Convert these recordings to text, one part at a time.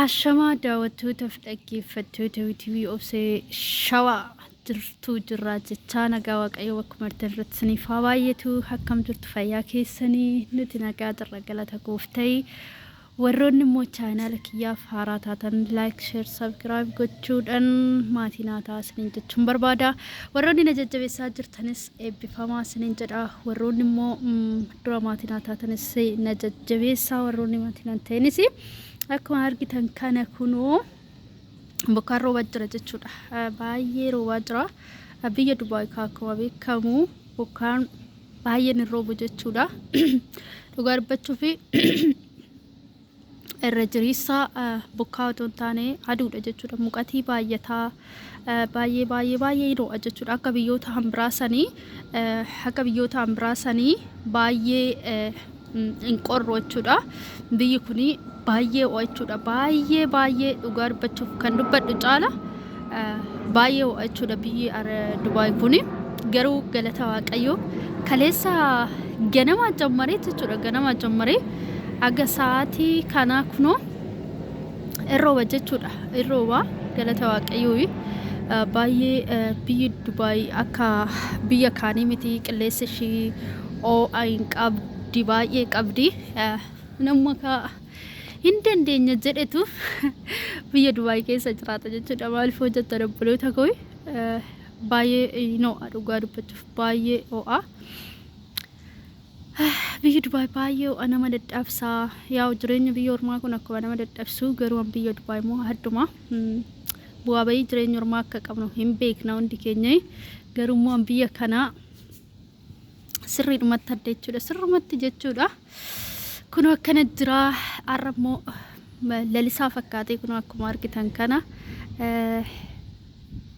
Ashamaa daawwattoota fi dhaggeeffattoota TV Obsee Shawaa jirtuu jirraa jechaa nagaa Waaqayyo bakkuma jirtan irratti isiniif haa baay'atu. Akkam jirtu fayyaa keessanii? Nuti nagaa jirra galata gooftayi. Warroonni immoo chaanaala kiyyaaf haaraa taatan like, share, subscribe gochuudhaan maatii naa ta'aa isiniin jechuun barbaada. Warroonni na jajjabeessaa jirtanis eebbifamaa isiniin jedha. Warroonni immoo dura maatii naa taatanis na jajjabeessaa warroonni maatii naan ta'inis akkuma argitan kana kunoo bokkaan roobaa jira jechuudha. Baay'ee roobaa jira. Biyya Dubaay akkuma beekamu bokkaan baay'een hin roobu jechuudha. Dhugaa dubbachuu fi irra jiriissa bokkaa otoo hin taane aduudha jechuudha. Muqatii baay'ataa baay'ee baay'ee baay'ee hin ho'a jechuudha. Akka biyyoota hambiraa sanii akka biyyoota hambiraa sanii baay'ee hin qorru jechuudha. Biyyi kun baay'ee ho'a jechuudha. Baay'ee baay'ee dhugaa dubbachuuf kan dubbadhu caala baay'ee ho'a jechuudha biyyi Dubaay kun. Garuu galata Waaqayyoo kaleessa ganamaa jammaree jechuudha. Ganamaa jammaree aga sa'aatii kanaa kunoo in rooba jechuudha. In rooba galata Waaqayyoo. Baay'ee biyyi Dubaay akka biyya kaanii miti qilleensi ishii oo'a hin qabdi baay'ee qabdi. Namuma ka hin dandeenya jedhetu biyya Dubaay keessa jiraata jechuudha. Maaliif hojjettan obboloota koo baay'ee hin ho'a dhugaa dubbachuuf baay'ee ho'a. Biyyi Dubaay baay'ee ho'a nama dadhabsa. Yaa jireenya biyya ormaa kun akkuma nama dadhabsu garuu an biyya Dubaay immoo adduma. Bu'aa bahii jireenya ormaa akka qabnu hin beekna hundi keenya. Garuu immoo an biyya kanaa sirriidhumatti adda jechuudha. Sirrumatti jechuudha. Kunoo akkana jira. Har'a immoo lalisaa fakkaatee kunoo akkuma argitan kana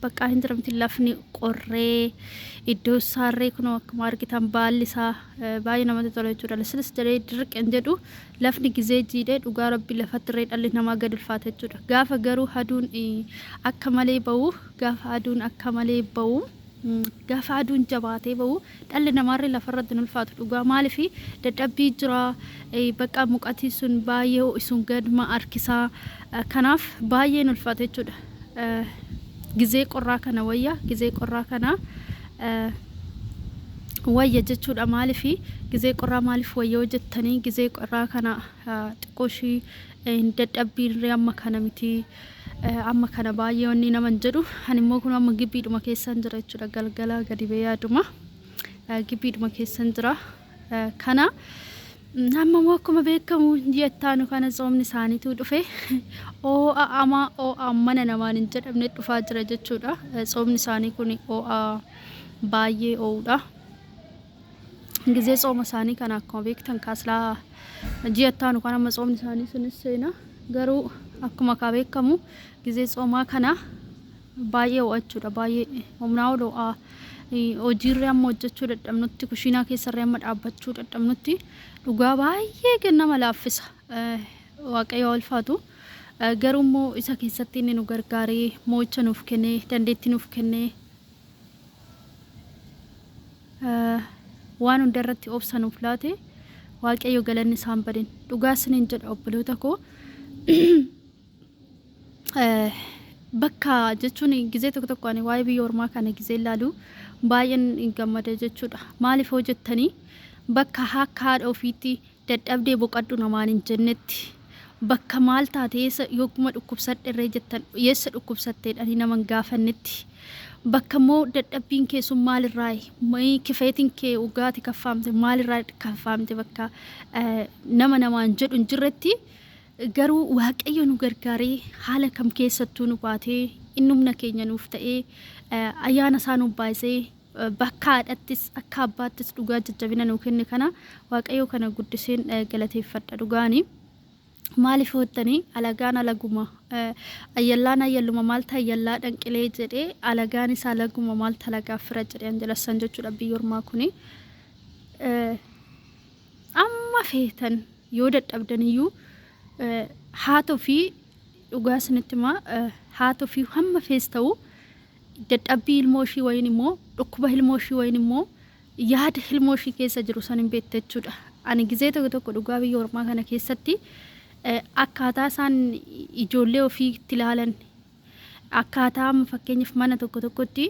bakka hin jiramti lafni qorree iddoo isaarree kunoo akkuma argitan baalli isaa baay'ee namatti tola jechuudha. Lasilis jedhee dirqe hin jedhu lafni gizee jiidhee dhugaa rabbi lafatti irree dhalli namaa gad ulfaata jechuudha. Gaafa garuu aduun akka malee ba'u gaafa aduun akka malee ba'u Gaafa aduun jabaatee ba'u dhalli namaarree lafarratti hin ulfaatu dhugaa maaliif dadhabbii jira bakka muqatii sun baay'ee ho'isuun gadma harkisaa kanaaf baay'ee hin ulfaatu jechuudha. Gizee qorraa kana wayya gizee qorraa kana wayya jechuudha maaliif gizee qorraa maaliif wayya hojjettanii gizee qorraa kana xiqqoo ishii dadhabbiin amma kana miti. Amma kana baay'ee wanni nama hin jedhu. Ani immoo kun amma gibbiidhuma keessan jira jechuudha. Galgala gadi ba'ee yaaduma. Gibbiidhuma keessan jira. Kana amma immoo akkuma beekamu ji'a itti aanu kana tsoomni isaaniitu dhufe. Oo'a amaa oo'a mana namaan hin jedhamne dhufaa jira jechuudha. Tsoomni isaanii kun oo'a baay'ee oo'udha. Gizee tsooma isaanii kana akkuma beektan kaaslaa ji'a itti aanu kana amma tsoomni isaanii sunis seena. Garuu akkuma kaa beekamu gizee tsoomaa kana baay'ee ho'a jechuudha. Baay'ee humnaa ol ho'a. Hojiirree amma hojjechuu dadhabnutti kushiinaa keessarree amma dhaabbachuu dadhabnutti dhugaa baay'ee nama laaffisa. Waaqayyo haa ulfaatu. Garuu immoo isa keessatti inni nu gargaaree mo'icha nuuf kennee dandeettii nuuf kennee waan hunda irratti obsa nuuf laate Waaqayyo galanni isaan badin. Dhugaa isiniin jedha obboloota koo bakka jechuun gizee tokko tokko ani waa'ee biyya ormaa kana gizee ilaalu baay'een gammada jechuudha. Maaliif hoo jettanii bakka akka haadha ofiitti Dadhabdee boqadhu namaan hin jennetti bakka maal taate eessa yogguma dhukkubsadherree jettan eessa dhukkubsatte jedhanii nama hin gaafannetti bakka immoo dadhabbiin kee sun maalirraayi mai kifeetiin kee ugaati kaffaamte maalirraa kaffaamte bakka nama namaan jedhu hin jirretti garuu Waaqayyo nu gargaaree haala kam keessattuu nu baatee inni humna keenya nuuf ta'ee ayyaana isaa nuuf baay'isee Bakka haadhattis akka abbaattis dhugaa jajjabina nuu kenne kana Waaqayyoo kana guddiseen galateeffadha dhugaani. Maaliif hottanii alagaan alaguma ayyallaan ayyalluma maalta ayyallaa dhanqilee jedhee alagaanis alaguma maalta alagaa fira jedhee anjalassan jechuudha biyyi ormaa kuni. Amma feetan yoo dadhabdaniyyuu haata ofii dhugaa isinitti himaa haata ofii hamma fees ta'u dadhabbii ilmoo ishii wayin immoo dhukkuba ilmoo ishii wayin immoo yaada ilmoo ishii keessa jiru san hin beekte jechuudha. Ani gizee tokko tokko dhugaa biyya ormaa kana keessatti Akkaataa isaan ijoollee ofii itti ilaalan, akkaataa amma fakkeenyaaf mana tokko tokkotti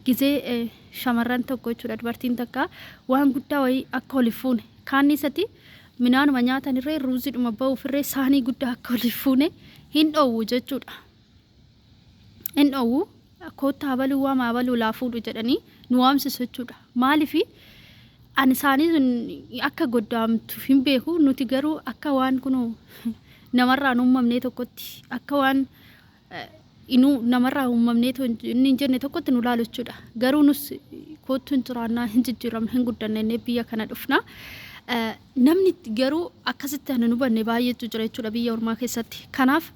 gizee shamarran tokko jechuudha, dubartiin takka waan guddaa wayii akka waliif fuune, kaan isatti minaanuma nyaatan irree ruuziidhuma ba'uuf irree saanii guddaa akka waliif fuune hin dhoowwu jechuudha. Hin dhoowwu, koottaa abaluu waama abaluu laa fuudhu jedhanii nu waamsisu jechuudha. Maaliif ani isaanii sun akka goddaamtu hin beeku, nuti garuu akka waan kunuu namarraa hin uumamnee tokkotti, akka waan inuu namarraa uumamnee inni hin jenne tokkotti nu laalu jechuudha. Garuu nus koottu hin jiraannaa, hin jijjiiramna, hin guddanna innee biyya kana dhufna. Namni garuu akkasitti kan hin hubanne baay'eetu jira jechuudha biyya ormaa keessatti. Kanaaf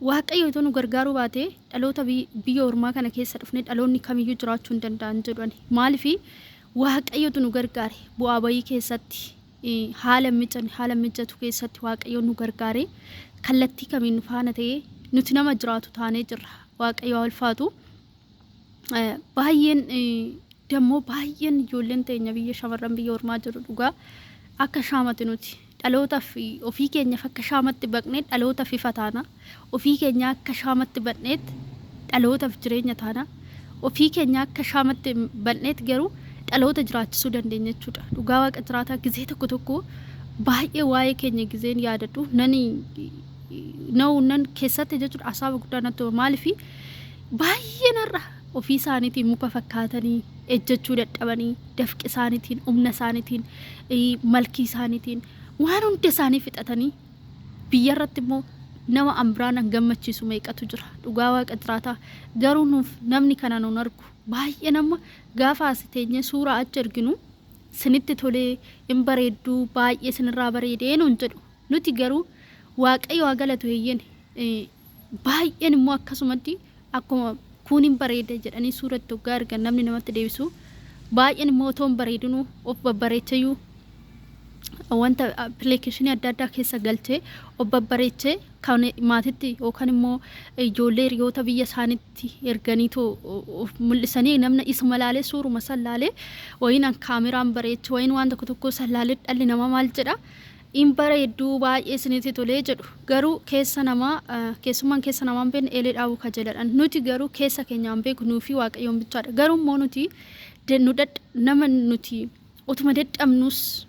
Waaqayyo otoo nu gargaaruu baate dhaloota biyya ormaa kana keessa dhufne dhaloonni kamiyyuu jiraachuu hin danda'an jedhu ani. Maaliif Waaqayyotu nu gargaare bu'aa bayii keessatti, haala mijanne haala mijatu keessatti Waaqayyo nu gargaare, kallattii kamiin nu faana ta'ee nuti nama jiraatu taanee jirra. Waaqayyo haa ulfaatu. Baay'een dammoo baay'een ijoolleen teenya biyya shamarran biyya ormaa jiru dhugaa akka shaamati nuti dhalootaaf ofii keenyaaf akka shaamatti baqnee dhalootaaf ifa taana. Ofii keenya akka shaamatti baqneet dhalootaaf jireenya taana. Ofii keenya akka shaamatti baqneet garuu dhaloota jiraachisuu dandeenya jechuudha. Dhugaa Waaqa jiraataa, gizee tokko tokko baay'ee waa'ee keenya gizeen yaadadhu nani na'u nan keessatti jechuudha, asaaba guddaa natti uuma. Maaliif baay'een har'a ofii isaaniitiin muka fakkaatanii ejjechuu dadhabanii, dafqi isaaniitiin, humna isaaniitiin, malkii isaaniitiin waan hunda isaanii fixatanii, biyya irratti immoo nama ambiraan an gammachiisu meeqatu jira? Dhugaa Waaqa jiraataa, garuu nuuf namni kana nun argu. Baay'ee nama gaafa as teenyee suuraa achi erginu sinitti tolee, hin bareedduu, baay'ee sinirraa bareedee nuun jedhu. Nuti garuu Waaqayyo haa galatu, eeyyeen. Baay'een immoo akkasumatti akkuma kuun hin bareeda jedhanii suuratti hoggaa ergan namni namatti deebisu, baay'een immoo otoo hin bareedinuu of babbareechayyuu wanta appilikeeshinii adda addaa keessa galchee of babbareechee kan maatitti yookaan immoo ijoollee hiriyoota biyya isaaniitti erganiitu of mul'isanii, namni isuma laalee suuruma san laalee wayiin an kaameraan bareeche wayiin waan tokko tokko san laalee dhalli namaa maal jedha? "Hin bareedduu, baay'ee isinitti tolee" jedhu. Garuu keessa namaa keessummaan keessa namaa hin beekne eelee dhaabuu kajeeladha. Nuti garuu keessa keenya hin beeku, nuufi Waaqayyoon bichaadha. Garuu immoo nuti nu nama nuti utuma dadhabnus,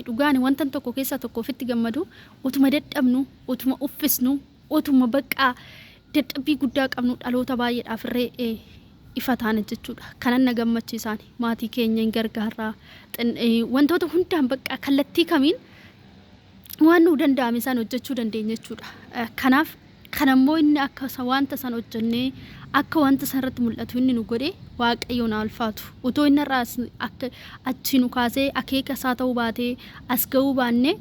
dhugaani wanta tokko keessaa tokko ofitti gammadu, utuma dadhabnu, utuma uffisnu, utuma baqqaa dadhabbii guddaa qabnu dhaloota baay'eedhaaf irree ifa taane jechuudha. Kanan na gammachiisaan maatii keenya hin gargaarraa, wantoota hundaan baqqaa kallattii kamiin waan nuu danda'ame isaan hojjechuu dandeenya jechuudha. Kanaaf kanammoo inni akka wanta san hojjennee akka wanta san irratti mul'atu inni nu godhe Waaqayyo na ulfaatu. Utoo inni irraa akka achi nu kaasee akeeka isaa ta'uu baatee as ga'uu baanne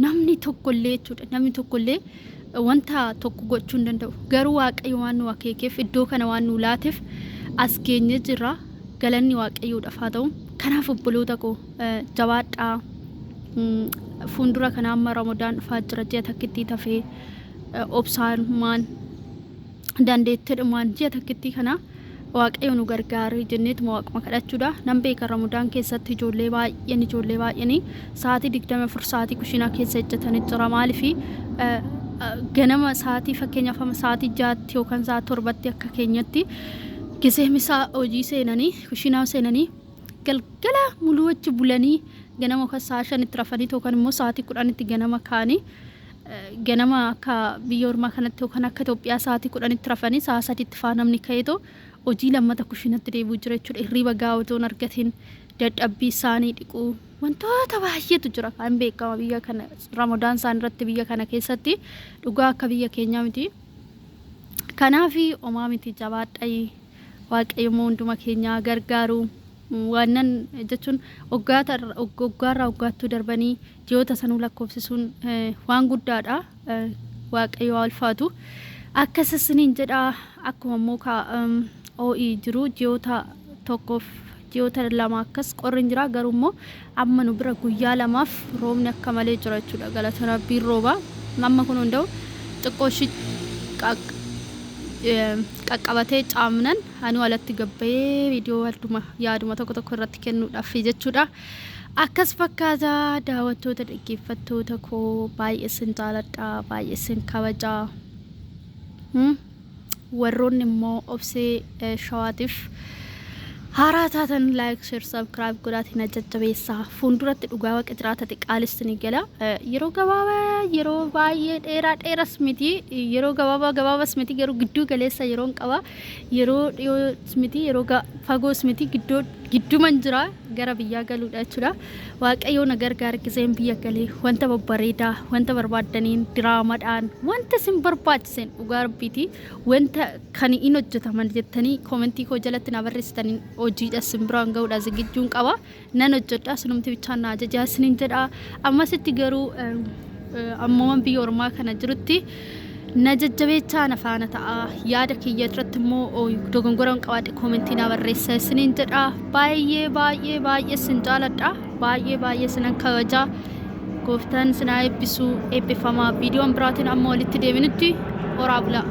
namni tokkollee jechuudha. Namni tokkollee wanta tokko gochuu hin danda'u. Garuu Waaqayyo waan nu akeekeef, iddoo kana waan nu laateef as geenye jirra. Galanni Waaqayyoodhaaf haa ta'u. Kanaaf obboloota koo, jabaadhaa. Fuuldura kana amma Ramadaan dhufaa jira, ji'a takkittii tafee, obsaanumaan dandeettiidhumaan ji'a takkittii kana Waaqayyo nu gargaare jenneetuma Waaquma kadhachuudha. Nan beeka, Ramadaan keessatti ijoollee baay'een sa'aatii 24 sa'aatii kushiinaa keessa ejjetanii jira. Maaliif ganama sa'aatii fakkeenyaaf amma sa'aatii 6tti yookaan sa'aa 7tti akka keenyatti gisee misaa hojii seenanii, kushiinaa seenanii, galgala muluu achi bulanii, ganama yookaan sa'a 5tti rafanii yookaan immoo sa'aatii 10tti ganama ka'anii, ganama akka biyya ormaa kanatti yookaan akka Itoophiyaa sa'aatii 10tti rafanii sa'a 3tti faa namni ka'eetoo hojii lammata kushiinatti deebi'u jira jechuudha. Hirriba gahaa otoo hin argatin dadhabbii isaanii dhiquu, wantoota baay'eetu jira kan beekama biyya kana Ramadaan isaan irratti biyya kana keessatti dhugaa akka biyya keenyaa miti. Kanaaf homaa miti, jabaadhaa, Waaqayyo immoo hunduma keenyaa gargaaru. Waannan jechuun waggaarraa waggaattuu darbanii ji'oota sanuu lakkoofsisuun waan guddaadha. Waaqayyo haa ulfaatu. Akkas isiniin jedha, akkuma immoo ho'i jiru ji'oota tokkoof ji'oota 2 akkas qorri hin jira, garuu immoo amma nu bira guyyaa 2f roobni akka malee jira jechuudha. Galata Rabbiin rooba. Amma kun hunda'u xiqqoo ishii qaqqabatee caamnan ani alatti gabbayee viidiyoo adduma yaaduma tokko tokko irratti kennuudhaaf jechuudha. Akkas fakkaata daawwattoota dhaggeeffattoota koo, baay'ee sin jaaladha, baay'ee sin kabajaa. Warroonni immoo Obsee Shawaatiif haaraa taatan like, share, subscribe godhaatiin na jajjabeessaa. Fuulduratti dhugaa Waaqa jiraatate qaalisti ni gala. Yeroo gabaabaa, yeroo baay'ee dheeraa dheeras miti, yeroo gabaabaa gabaabas miti, garuu gidduu galeessa yeroon qaba. Yeroo dhiyoos miti, yeroo fagoos miti, gidduu gidduman jira gara biyyaa galuudha jechuudha. Waaqayyoo na gargaara, giseen biyya galee wanta babbareedaa, wanta barbaaddaniin, diraamadhaan, wanta isin barbaachisen, dhugaa Rabbiiti, wanta kan in hojjetaman jettanii koomentii koo jalatti na barreessitaniin hojiidha isin biraan ga'uudha zigijjuun qaba. Nan hojjedha, sinumti bichaan na ajajaa isiniin jedha. Ammasitti garuu ammuman biyya ormaa kana jirutti na jajjabeechaa na faana ta'a. Yaada kiyya irratti immoo dogongora hin qabaadhe koomentii na barreessa isiniin jedha. Baay'ee baay'ee baay'ee isin jaaladha. Baay'ee baay'ee isinan kabajaa. Gooftaan isin haa eebbisu, eebbifamaa. Viidiyoon biraatiin amma walitti deebinutti horaa bulaa.